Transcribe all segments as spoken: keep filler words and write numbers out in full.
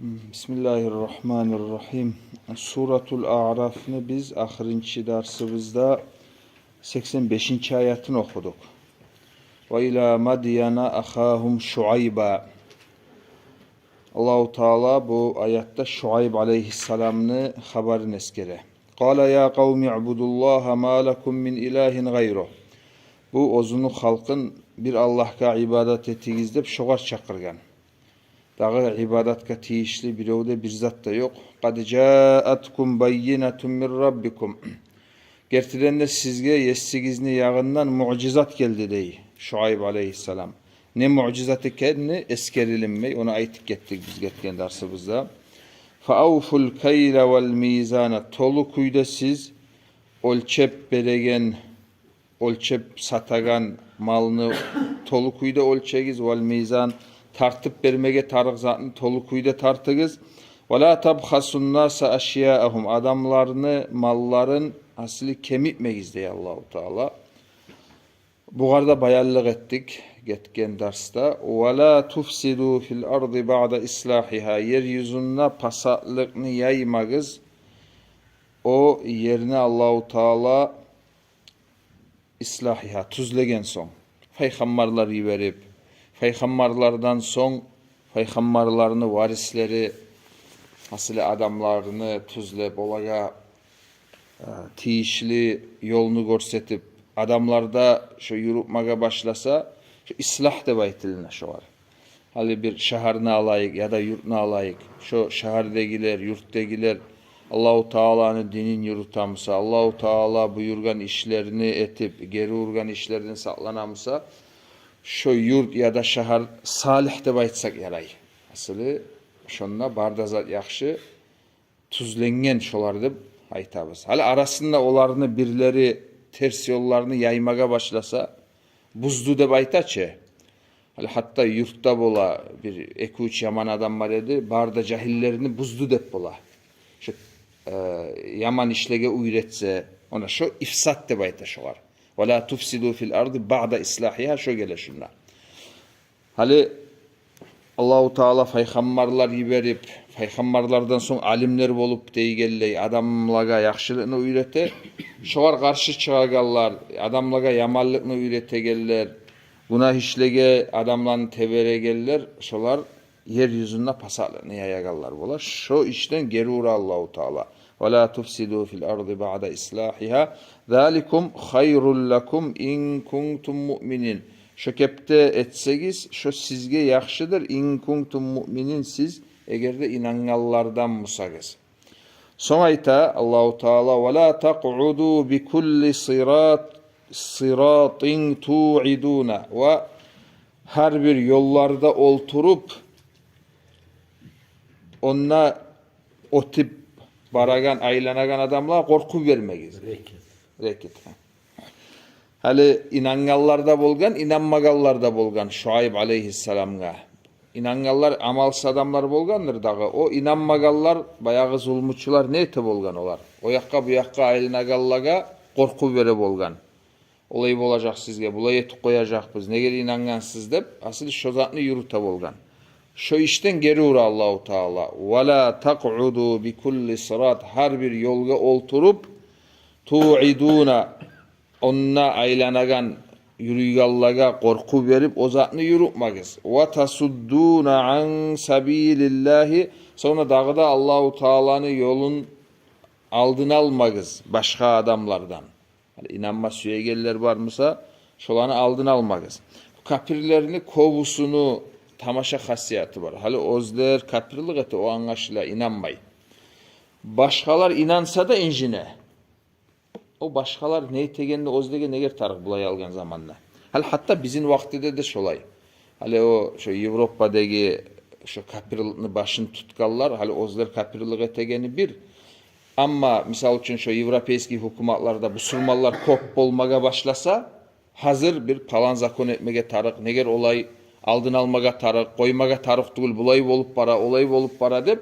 Бисмиллагьир рагьманир рагьим. Суратул Аърафны биз ахырынчы дарсыбызда сексен бешинчи аятын охудукъ. «Ва ила Мадьяна ахагьум Шуайба». Аллагьу Таала бу аятда Шуайб алейгьиссаламны хабарын эсгере. «Къала я къавми уъбудуллагьа ма лакум мин илагьин гъайругь». Бу оьзюню халкъын бир Аллагьгъа ибадат этигиз деп шогъар чакъыргъан. Дагъы ибадатгъа тийишли бирев де, бир зат да ёкъ. «Къад жааткум баййинатун мин раббикум». Гертиден де сизге есигизни ягъындан муъжизат гелди, дей Шуайб алейгьиссалам. Не муъжизат экенни эсгерилинмей, ону айтып гетдик биз гетген дарсыбызда. «Фа авфул кайла вал мизана». Толу кюйде сиз оьлчеп береген, оьлчеп сатагъан малны толу кюйде оьлчегиз, вал мизан, тартып бермеге тарыкъ затны толу кюйде тартыгъыз. «Ва ла табхасун наса ашьяагьум». Адамланы малларын асли кемитмегиз, дей Аллагьу Таала. Бугъар да баянлыкъ этдик гетген дарсда. «Ва ла туфсиду фил арди баъда ислагьигьа». Ер юзюнде пасатлыкъны яймагъыз. О ерни Аллагьу Таала ислагьигьа, тюзлеген сонг, пайхаммарлар йиберип, пайхаммарлардан сонг пайхаммарланы варислери, асли адамланы тюзлеп, олагъа, э, тийишли ёлну гёрсетип, адамлар да шо юрютмеге башласа, шо ислагь деп айтылына шогъар. Гьали бир шагьарны алайыкъ яда юртну алайыкъ. Шо шагьардагъылар, юртдагъылар Аллагьу Тааланы динин юрютемусе, Аллагьу Таала буюргъан ишлерин этип, гери ургъан ишлерден сакъланамусе, шо юрт яда шагьар салигь деп айтсакъ ярай. Асли, шонда бары да зат яхшы тюзленген шолар деп айтабыз. Гьали арасында оланы бирлери терс ёлланы яймагъа башласа, бузду деп айта чы. Гьали гьатта юртда бола бир эки-уьч яман адам бар эди, бары да жагьиллерин бузду деп бола. Шо, э, яман ишлеге уьйретсе, она шо ифсад деп айта шогъар. «Ва ла туфсиду фил арди баъда ислагьигьа», шо геле шунда. Гьали Аллагьу Таала пайхаммарлар йиберип, пайхаммарлардан сонг алимлер болуп дегенлей, адамлагъа яхшылыкъны уьйрете. Шогъар къаршы чыгъагъанлар, адамлагъа яманлыкъны уьйретегенлер, гюнагь ишлеге адамланы теберегенлер, шолар ер юзюнде пасатлыкъны яягъанлар бола. Шо ишден гери ура Аллагьу Таала. «Ва ла туфсиду фил арди баъда ислагьигьа. Заликум хайрул лакум ин кунтум муъминин». Шо кепде этсегиз, шо сизге яхшыдыр, ин кунтум муъминин, сиз эгер де инангъанлардан бусагъыз. Сонг айта Аллагьу Таала: «Ва ла такъуду бикулли сират-, сиратин туъидуна». Ва гьар бир ёлларда олтуруп, онда оьтюп барагъан, айланагъан адамлагъа къоркъув бермегиз. Рекет. Рекет, гьа. Гьали инангъанлар да болгъан, инанмагъанлар да болгъан Шуайб алейгьиссаламгъа. Инангъанлар амалсыз адамлар болгъандыр дагъы. О инанмагъанлар, баягъы зулмучулар не эте болгъан олар? О якъгъа, бу якъгъа айланагъанлагъа къоркъув бере болгъан. Олай болажакъ сизге, булай этип къояжакъбыз, неге инангъансыз деп, асли шо затны юрюте болгъан. Шо ишден гери ура Аллагьу Таала. «Ва ла такъуду бикулли сират», гьар бир ёлгъа олтуруп, «туъидуна», онда айланагъан, юрюйгенлеге къоркъув берип, о затны юрютмегиз. «Ва тасуддуна ан сабилиллагьи», сонг дагъы да Аллагьу Тааланы ёлун алдын алмагъыз башгъа адамлардан. Гьали инанма сюегенлер бар буса, шоланы алдын алмагъыз. Бу капирлени кёбюсюню тамаша хасияты бар. Гьали оьзлер капирлик эте, о англашыла, инанмай. Башгъалар инанса да инжине. О башгъалар не этегенни оьзлеге негер тарыкъ булай алгъан заманда. Гьали гьатта бизин вакътиде де шолай. Гьали о шо Европадагъы шо капирликни башын тутгъанлар, гьали оьзлер капирлик этегени бир. Амма, мисал учун, шо европейский гьукуматларда бусурманлар кёп болмагъа башласа, гьазир бир палан закон этмеге тарыкъ, негер олай, алдын алмагъа тарыкъ, къоймагъа тарыкъ тюгюл, булай болуп бара, олай болуп бара деп,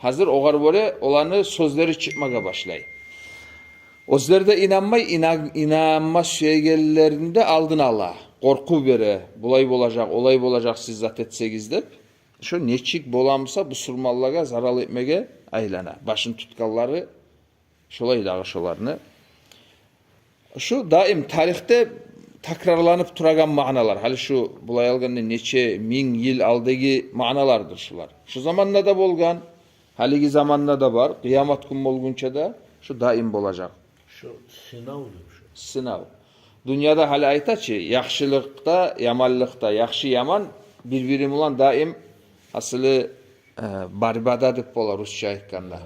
гьазир огъар гёре оланы сёзлери чыкъмагъа башлай. Оьзлер де инанмай, ина-, инанма сюегенлерин де алдын ала, къоркъув бере, булай болажакъ, олай болажакъ сиз зат этсегиз деп. шо нечик боламса бусурманлагъа зарал этмеге айлана. Башын тутгъанлары шолай дагъы шоланы. Шу даим тарихде такрарланып турагъан маъналар. Гьали шу, булай алгъанда, нече минг йыл алдагъы маъналардыр шулар. Шу заманда да болгъан, гьалиги заманда да бар, къыямат гюн болгъунча да шу даим болажакъ. Шу сынавдыр шу. Сынав. Дюньяда гьали айта чы, яхшылыкъда, яманлыкъда, яхшы-яман бир-бири булан даим, асылы, э, борьбада деп бола русча айтгъанда.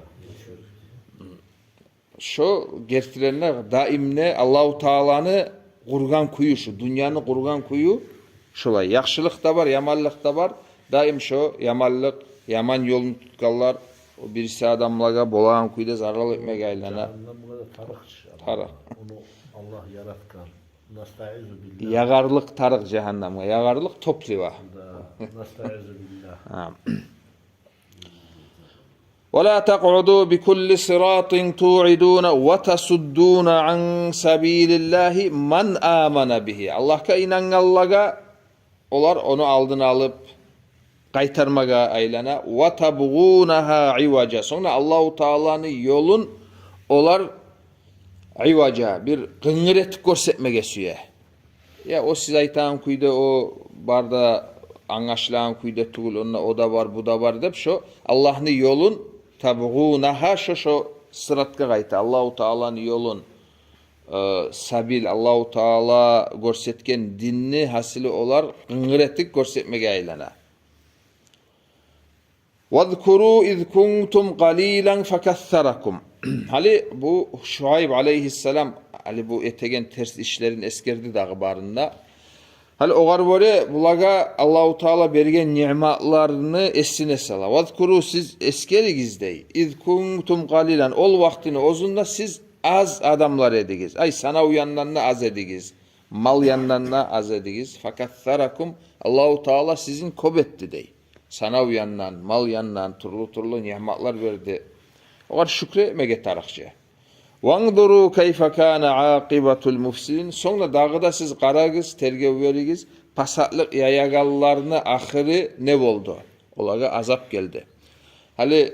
Шо гертилей де даим де Аллагьу Тааланы къургъан кюю шу, дюньяны къургъан кюю шолай. Яхшылыкъ да бар, яманлыкъ да бар. Даим шо яманлыкъ, яман ёлну тутгъанлар, о бириси адамлагъа болагъан кюйде зарал этмеге айлана. Жагьаннамгъа да тарыкъ чы. Тарыкъ. Ону Аллагь яратгъан. Настаизу биллагь. Ягъарлыкъ тарыкъ жагьаннамгъа, ягъарлыкъ топливо. Да, настаизу биллагь. Гьа. ولا تقعدوا بكل صراط توعدون وتصدون عن سبيل الله من آمن به. Аллагьгъа инангъанлагъа олар ону алдын алып къайтармагъа айлана. وتبغونها عوجا. Сонг да Аллагьу Тааланы ёлун олар иважа, бир къынгыр этип гёрсетмеге сюе. Я о сиз айтагъан кюйде о бар да, англашылагъан кюйде тюгюл, онда о да бар, бу да бар деп, шо Аллагьны ёлун, табгъунагьа, шо, шо сыратгъа къайта, Аллагьу Тааланы ёлун, э, сабил, Аллагьу Таала гёрсетген динни гьасили олар къынгыр этип гёрсетмеге айлана. وَاذْكُرُوا إِذْ كُنْتُمْ قَلِيلًا فَكَثَّرَكُمْ. Гьали бу Шуайб алейгьиссалам, гьали бу этеген терс ишлерин эсгерди дагъы барын да. Гьали огъар гёре булагъа Аллагьу Таала берген ниъматларыны эсине сала. وَاذْكُرُوا, сиз эсгеригиз дей. إِذْ كُنْتُمْ قَلِيلًا, ол вакътини оьзюнде сиз аз адамлар эдигиз. Ай, санав яндан да аз эдигиз. Мал яндан да аз эдигиз. فَكَثَّرَكُمْ, Аллагьу Таала сизин кёп этди дей. Санав яндан, мал яндан тюрлю-тюрлю ниъматлар берди. Огъар шюкюр этмеге тарыкъ чы. وَانْظُرُوا كَيْفَ كَانَ عَاقِبَةُ الْمُفْسِدِينَ. Сонг да дагъы да сиз къарагъыз, тергев беригиз, пасатлыкъ яягъанланы ахыры не болду? Олагъа азап гелди. Гьали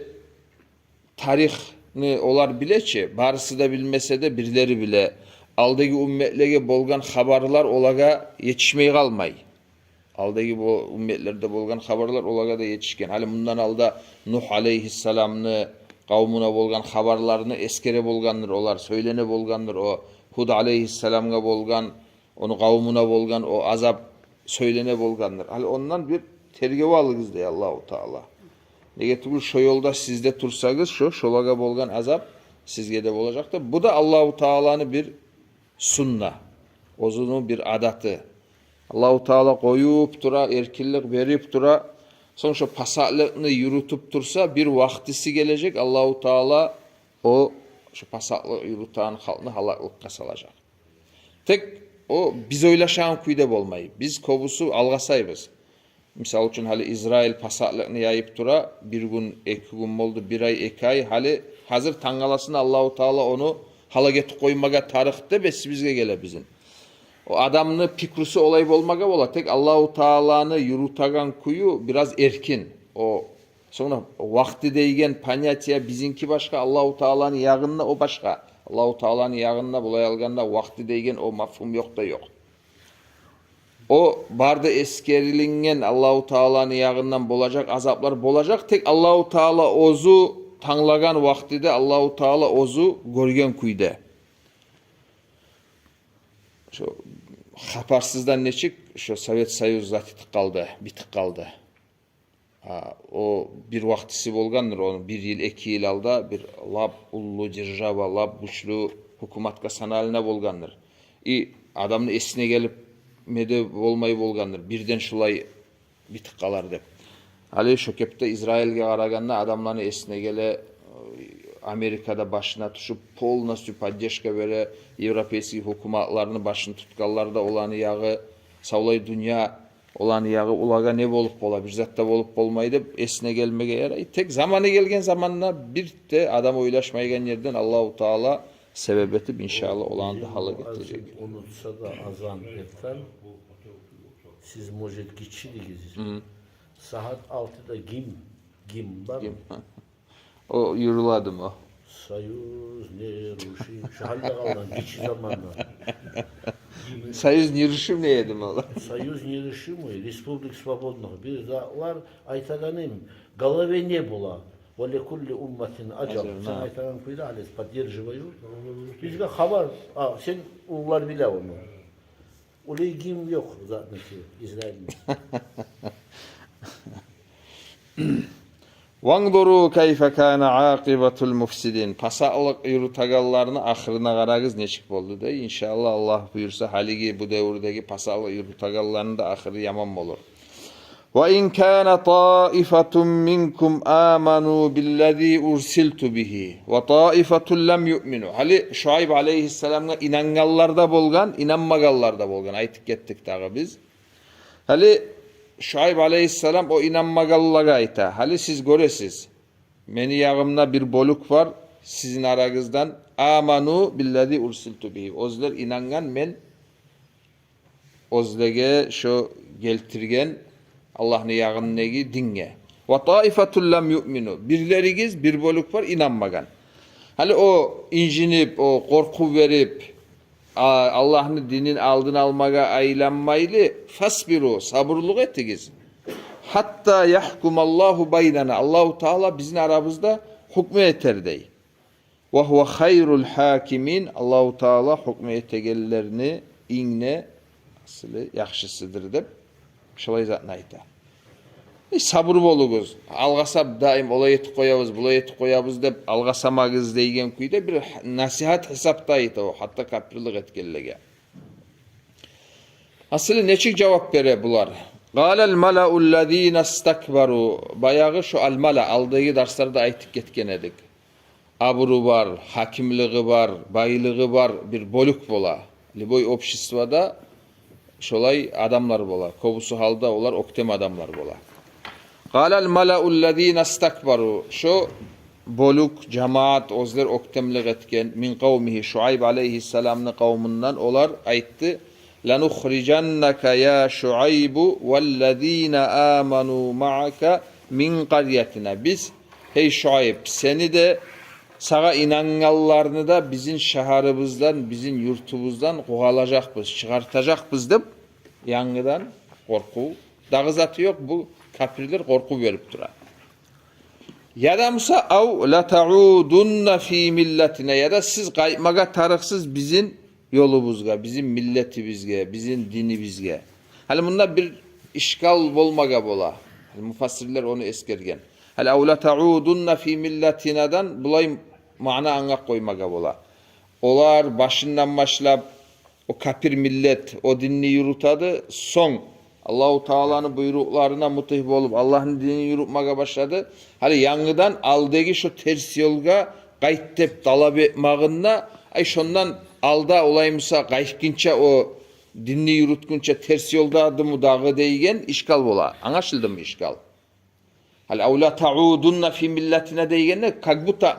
тарихни олар биле чи, барысы да билмесе де, бирлери биле. Алдагъы умметлеге болгъан хабарлар олагъа етишмей къалмай. Алдагъы бо-, умметлерде болгъан хабарлар олагъа да етишген. Гьали мундан алда Нугь алейгьиссаламны къавмуна болгъан хабарларыны эсгере болгъандыр олар, сёйлене болгъандыр о Гьуд алейгьиссаламгъа болгъан, ону къавмуна болгъан о азап сёйлене болгъандыр. Гьали ондан бир тергев алыгъыз дей Аллагьу Таала. Неге тюгюл шо ёлда сиз де турсагъыз, шо, шолагъа болгъан азап сизге де болажакъ да. Бу да Аллагьу Тааланы бир сунна, оьзюню бир адаты. Аллагьу Таала къоюп тура, эркинлик берип тура. Сонг шо пасатлыкъны юрютюп турса, бир вакътиси гележек, Аллагьу Таала о, шо пасатлыкъ юрютеген халкъны гьалекликге салажакъ. Тек о биз ойлашагъан кюйде болмай. Биз кёбюсю алгъасайбыз. Мисал учун, гьали Израиль пасатлыкъны яйып тура, бир гюн, эки гюн болду, бир ай, эки ай, гьали гьазир тангаласына Аллагьу Таала ону гьалек этип къоймагъа тарыкъ деп эсибизге геле бизин. О адамны пикрусу олай болмагъа бола, тек Аллагьу Тааланы юрютеген кюю бираз эркин. О, сонг да вакъти деген понятие бизинки башгъа, Аллагьу Тааланы ягъында о башгъа. Аллагьу Тааланы ягъында, булай алгъанда, вакъти деген о мафгьум ёкъ да ёкъ. О бары да эсгерилинген Аллагьу Тааланы ягъындан болажакъ азаплар болажакъ, тек Аллагьу Таала оьзю танглагъан вакътиде, Аллагьу Таала оьзю гёрген кюйде. Шо хабарсыздан нечик шо Совет Союз зат этип къалды, битип къалды. А, о бир вакътиси болгъандыр, ону бир йыл, эки йыл алда бир лап уллу держава, лап гючлю гьукуматгъа саналына болгъандыр. И адамны эсине гелип ме де болмай болгъандыр, бирден шулай битип къалар деп. Гьали шо кепде Израильге къарагъанда адамланы эсине геле, Америка да башына тюшюп, полностью поддержка бере, европейский гьукуматланы башын тутгъанлар да оланы ягъы, савлай дюнья оланы ягъы, олагъа не болуп бола, бир зат да болуп болмай деп эсине гелмеге ярай. Тек заманы гелген заманда бир де адам ойлашмайгъан ерден Аллагьу Таала себеп этип, иншааллагь, оланы да гьалек этежек. Азан унутса да, азан эртен, сиз, может, гиччи дегиз. Мгм. Сагьат алтыда гимн, гимн бар. Гимн. О юрюледими о? Союз не рушим. Шу гьалда къалгъан гиччи замандан. Союз не рушим не эдими олар? Союз не рушим, республик свободных. Бир затлар айтагъаным, голове не бола. Ва ли кулли умматин аджал. Аджал. Сен айтагъан кюйде, Алис, поддерживаю. Бизге хабар, а, сен уллулар биле ону. Уллу гимн ёкъ затны ки, Израильни. Ванзуру кайфа кана акъибатул муфсидин. Пасатлыкъ юрютегенлени ахырына къарагъыз, нечик болду дей. Иншааллагь, Аллагь буюрса, гьалиги бу девюрдеги пасатлыкъ юрютегенлени де ахыры яман болур. Ва ин кана таифатун минкум аману биллази урсилту бигьи ва таифатун лам юъмину. Гьали Шуайб алейгьиссаламгъа инангъанлар да болгъан, инанмагъанлар да болгъан. Айтып гетдик дагъы биз. Гьали Шуайб алейгьиссалам о инанмагъанлагъа айта: гьали сиз гёресиз, мени ягъымда бир бёлюк бар сизин арагъыздан, аману биллази урсилту бигьи. Оьзлер инангъан мен оьзлеге шо гелтирген Аллагьны ягъындагъы динге. Ва таифатун лам юъмину. Бирлеригиз, бир бёлюк бар, инанмагъан. Гьали о инжинип, о къоркъув берип, а, Аллагьны динин алдын алмагъа айланмайлы, фасбиру, сабурлукъ этигиз. Гьатта яхкумаллагьу байнана. Аллагьу Таала бизин арабызда гьукму этер дей. Ва гьува хайрул гьакимин, Аллагьу Таала гьукму этегенлени инг де асылы яхшысыдыр деп, шолай затны айта. Э, сабур болугъуз. Алгъасап, даим олай этип къоябыз, булай этип къоябыз деп алгъасамагъыз дейген кюйде бир насигьат гьисапда айта о, гьатта капирлик этгенлеге. Асылы нечик жавап бере булар? Къалал малау ллазина стакбару. Баягъы шо ал-мала, алдагъы дарсларда айтып гетген эдик. Абуру бар, гьакимлиги бар, байлыгъы бар бир бёлюк бола. Любой обществода шолай адамлар бола. Кёбюсю гьалда олар оьктем адамлар бола. Къалал малау ллазина стакбару. Шо бёлюк, жамаат, оьзлер оьктемлик этген, мин къавмигьи, Шуайб алейгьиссаламны къавмундан олар айтды: ланухрижаннака я Шуайбу валлазина аману маака мин къарятина. Биз, гьей Шуайб, сени де, сагъа инангъанланы да бизин шагьарыбыздан, бизин юртубуздан къувалажакъбыз, чыгъартажакъбыз деп, янгыдан къоркъув. Дагъы заты ёкъ, бу капирлер къоркъув берип тура. Яда буса, ав латаудунна фи миллатина, яда сиз къайтмагъа тарыкъсыз бизин ёлубузгъа, бизин миллетибизге, бизин динибизге. Гьали мунда бир ишкал болмагъа бола. Гьали муфассирлер ону эсгерген. Гьали ав латаудунна фи миллатинадан булай маъна англап къоймагъа бола. Олар башындан башлап о капир миллет о динни юрютеди, сонг Аллагьу Тааланы буйрукъларына мутигь болуп, Аллагьны динин юрютмеге башлады. Гьали янгыдан алдагъы шо терс ёлгъа къайт деп талап этмагъында, ай, шондан алда олай буса къайтгъынча, о динни юрютгюнче терс ёлдадымы дагъы дейген ишкал бола. Англашылдымы ишкал? Гьали ав латаудунна фи миллатина дейгенде, как будто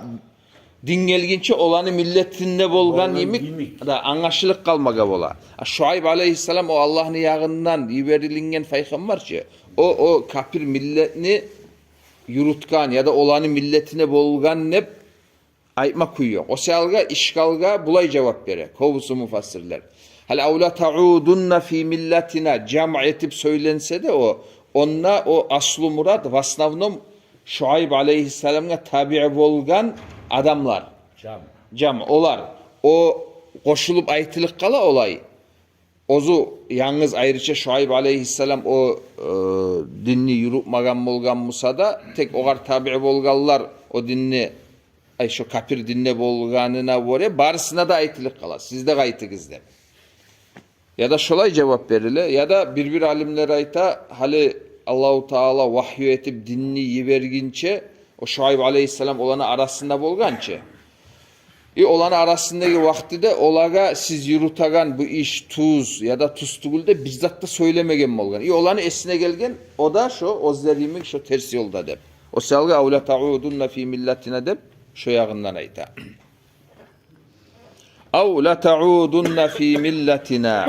дин гелгинче оланы миллетинде болгъан йимик, да, англашылып къалмагъа бола. А Шуайб алейгьиссалам о Аллагьны ягъындан йиберилинген пайхаммар чы, о, о капир миллетни юрютген яда оланы миллетинде болгъан деп айтма кюй ёкъ. О саялгъа ишкалгъа булай жавап бере кёбюсю муфассирлер. Гьали ав латаудунна фи миллатина жамъ этип сёйленсе де о, онда о аслу мурат, в основном, Шуайб алейгьиссаламгъа табиъ болгъан адамлар. Жамъ. Жамъ, олар. О къошулуп айтылып къала олай. Оьзю янгыз айрыча Шуайб алейгьиссалам о, э, динни юрютмеген болгъан буса да, тек огъар табиъ болгъанлар о динни, ай, шо капир динде болгъанына гёре барысына да айтылып къала, сиз де къайтыгъыз деп. Яда шолай жавап бериле, яда бир-бир алимлер айта, гьали Аллагьу Таала вагью этип динни йибергинче, о Шуайб алейгьиссалам оланы арасында болгъан чы. И оланы арасындагъы вакътиде олагъа сиз юрютеген бу иш тюз яда тюз тюгюл деп бир зат да сёйлемеген болгъан. И оланы эсине гелген, о да шо оьзлери йимик шо терс ёлда деп. О саялгъа ав латаудунна фи миллатина деп шо ягъындан айта. Ав латаудунна фи миллатина.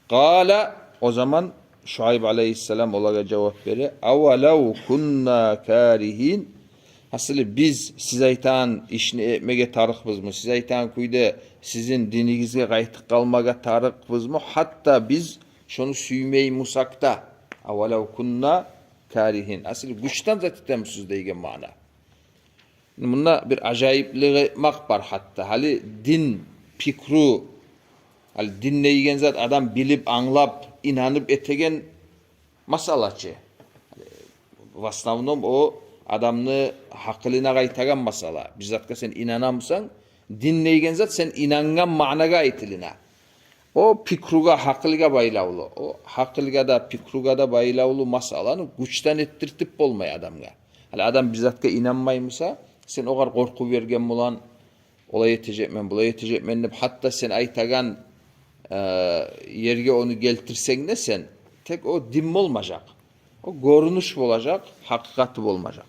Къала, о заман Шуайб алейгьиссалам олагъа жавап бере: «Авалав кунна каригьин». Гьасили, биз сиз айтагъан ишни этмеге тарыкъбызмы? Сиз айтагъан кюйде сизин динигизге къайтып къалмагъа тарыкъбызмы? Гьатта биз шону сюймей бусакъ да. «Авалав кунна каригьин». Гьасили, гючден зат этемисиз деген маъна. Мунда бир ажайыплыкъ этмакъ бар гьатта. Гьали дин, пикру, гьали дин деген зат адам билип, англап, инанып этеген масъала чы. В основном о адамны гьакъылына къайтагъан масъала. Бир затгъа сен инанамысан, дин деген зат сен инангъан маънагъа айтылына. О пикругъа, гьакъылгъа байлавлу. О гьакъылгъа да, пикругъа да байлавлу масъаланы гючден этдиртип болмай адамгъа. Гьали адам бир затгъа инанмай буса, сен огъар къоркъув берген булан, олай этежекмен, булай этежекмен деп, гьатта сен айтагъан, э, ерге ону гелтирсенг де сен, тек о дин болмажакъ. О гёрюнюш болажакъ, гьакъыкъаты болмажакъ.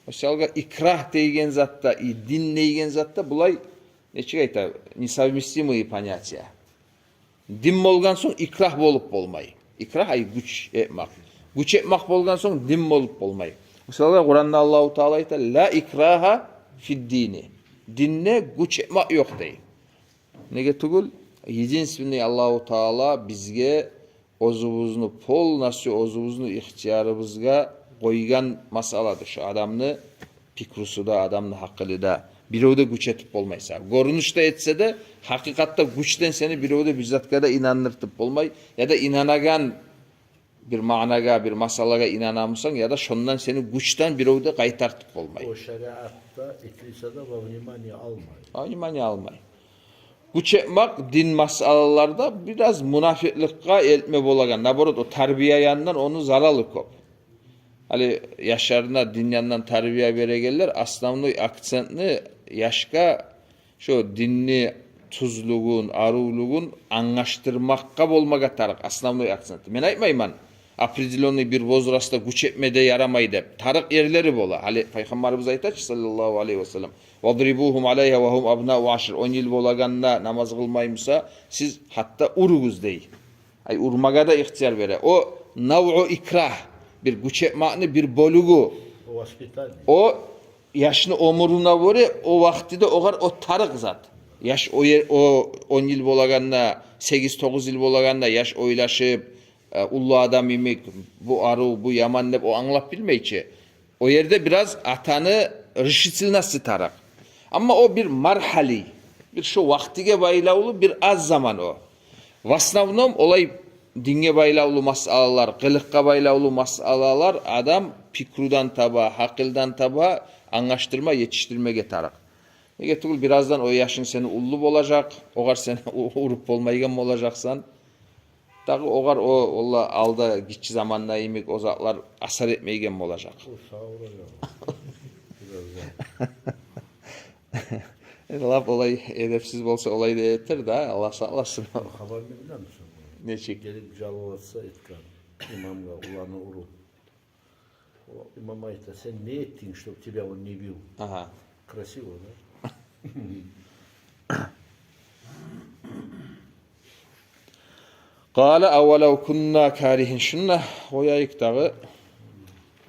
О саялгъа икрагь деген затда, и дин деген затда булай, нечик айта, несовместимые понятия. Дин болгъан сонг икрагь болуп болмай. Икрагь, ай, гюч этмакъ. Гюч этмакъ болгъан сонг дин болуп болмай. Мисалгъа, Къуранда Аллагьу Таала айта: «Ла икрагьа фиддини». Динде гюч этмакъ ёкъ дей. Неге тюгюл? Единственный Аллагьу Таала бизге оьзюбюзню, полностью оьзюбюзню ихтиярыбызгъа къойгъан масъаладыр шо адамны пикрусу да, адамны гьакъылы да. Бирев де гюч этип болмай сагъа. Гёрюнюшде этсе де, гьакъыкъатда гючден сени бирев де бир затгъа да инандыртып болмай. Яда инанагъан бир маънагъа, бир масъалагъа инанамысан, яда шондан сени гючден бирев де къайтартып болмай. О шариатда этилсе де, во внимание алмай. Во внимание алмай. Гюч этмакъ дин масъалаларда бираз мунафикъликге элтме болагъан. Наоборот, о тарбия янындан ону заралы кёп. Гьали яшларына дин янындан тарбия берегенлер основной акцентни яшгъа шо динни тюзлюгюн, арувлугъун англашдырмакъгъа болмагъа тарыкъ, основной акцент. Мен айтмайман, определённый бир возрастда гюч этме де ярамай деп. Тарыкъ ерлери бола. Гьали Пайхаммарыбыз айта чы, саллаллагьу алайгьи ва саллам: «Вадрибугьум алайгьа ва гьум абнау ашр». Он йыл болагъанда намаз къылмай буса, сиз гьатта уругъуз дей. Ай, урмагъа да ихтияр бере. О навъу икрагь, бир гюч этмакъны бир бёлюгю. Воспитание. О яшны оьмюрюне гёре, о вакътиде огъар о тарыкъ зат. Яш о ер-, о он йыл болагъанда, сегиз-тогъуз йыл болагъанда яш ойлашып, э, уллу адам йимик, бу арив, бу яман деп о англап билмей чи. О ерде бираз атаны решительности тарыкъ. Амма о бир маргьали, бир шо вакътиге байлавлу бир аз заман о. В основном олай динге байлавлу масъалалар, къылыкъгъа байлавлу масъалалар адам пикрудан таба, гьакъылдан таба англашдырма, етишдирмеге тарыкъ. Неге тюгюл, бираздан о яшынг сени уллу болажакъ, огъар сен у-, уруп болмайгъан болажакъсан. Дагъы огъар о, валла, алда гиччи заманда йимик о затлар асар этмейген болажакъ. О савра я. Бираздан. Энни лап олай эдепсиз болса, олай да этер да, Аллагь сакъласын. Хабарны билемисен? Нечик? Гелип жаловаться этген имамгъа, уланы уруп. О имам айта: «Сен не этдинг, чтоб тебя он не бил?» Ага. Красиво, да? Къала: «Авалав кунна каригьин». Шунда къояйыкъ дагъы.